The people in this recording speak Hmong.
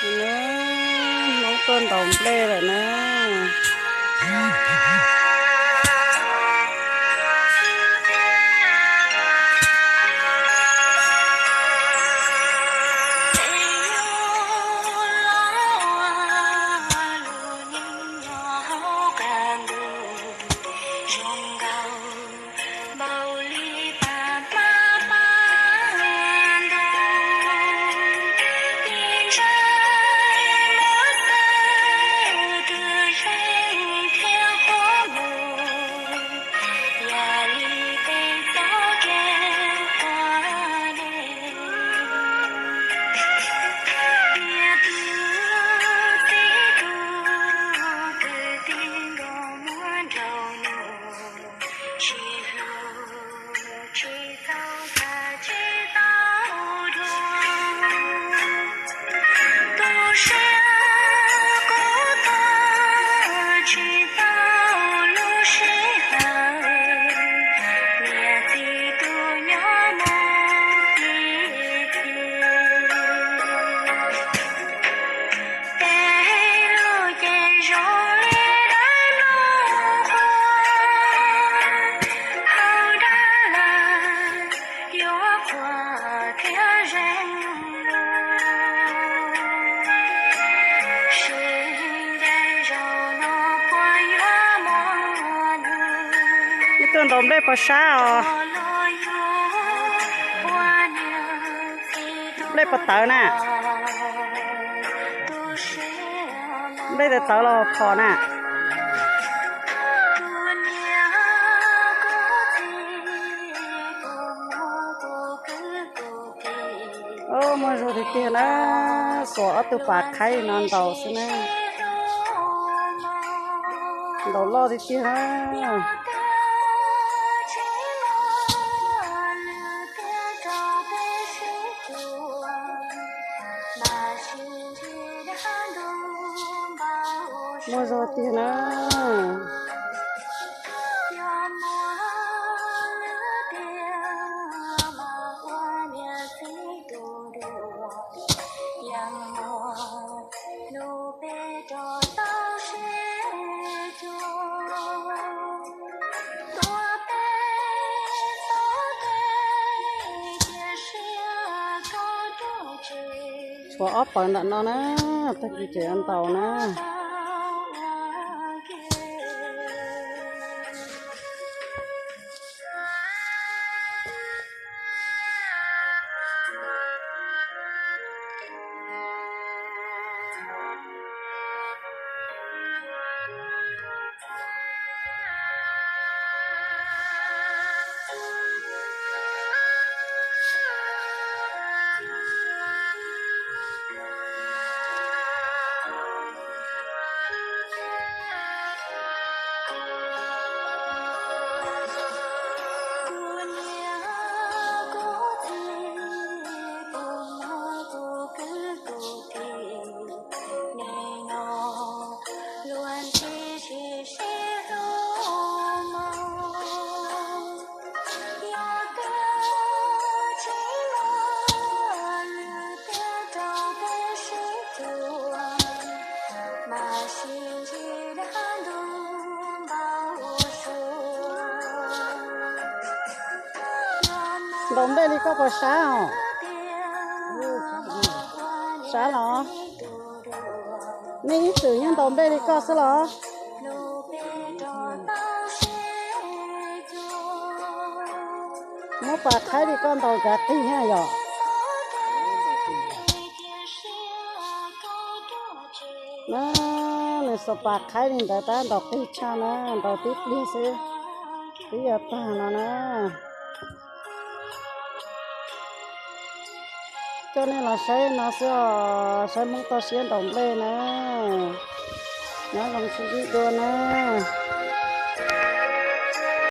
Hmoob tuaj ntaus nplej lawm na. Tuaj ntaus nplej pov sab os. Nplej pov tawv na. Nplej tawv tawv los phom na. Muaj zog tiag tiag na, xuas ob tug pas qhaib no ntaus xwb na. Ntaus loj tiag tiag na. Muaj zog tiag na. Tshuav ob pawv ntawm no na, tag kis tseem yuav ntaus na. Ntaus nplej li koj puas sab os? Sab los? Nej ib txwm yeej ntaus nplej li koj xwb los? Muab pas qhaib li koj ntaus kav qig na yom. Na, nws xuas pas qhaib li ntawd tab ntaus qig tshaj na, ntaus tib pliag xwb, twb yuav tag no na. Coj nej los saib no xwb os, saib Hmoob toj siab ntaus nplej na. Nyob zoo sib ntsib dua na.